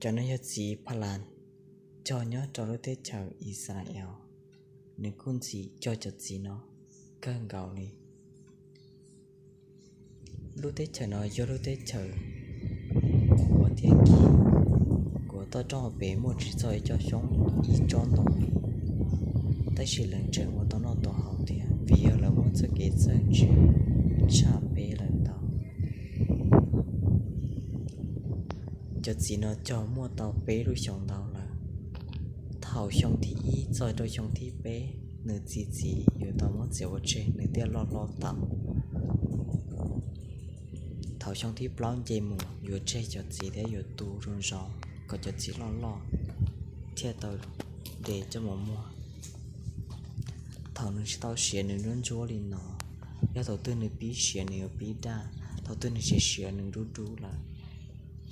Cov no yog txiv Phalas cog nyob rau lub teb chaws Ixayees. Nws kuj ntxim cog cov txiv no kawg nkaus li. Lub teb chaws no yog lub teb chaws kuav thiab kim, kuav toj roob hauv pes muaj tsis txog ib co xyoob ib tsob ntoo li. Tab sis lawv tseem ua tau noj tau haus thiab vim yog lawv muaj txoj kev txawj ntse tshaj peb lawm ntau. Cov txiv no cog muaj tau peb lub xyoo ntau lawm. Thaum xyoo thib ib txog rau xyoo thib peb, nws txiv txiv yuav tau muab txiav ua tseg, nws thiaj loj hlob tau. Thaum xyoo thib plaub nce mus yuav tseg cov txiv thiab yuav tu zoo zoo kom cov txiv loj loj thiaj tau de coj mus muag. Thaum nws tsis tau siav nws ntsuab ntsuab li no, yog thaum twg nws pib siav nws yuav pib daj, thaum twg nws siav siav nws dub dub lawm,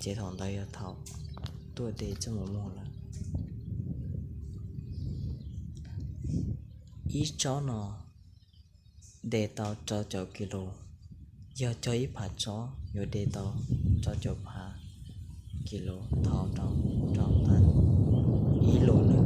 ces thaum ntawd yog thaum tuaj de coj mus muag lawm. Ib tsob no de tau rau caum kis lus, yog cog ib phav tsob yuav de tau rau caum phav kis lus thauj rau rau ntawd. Ib lus no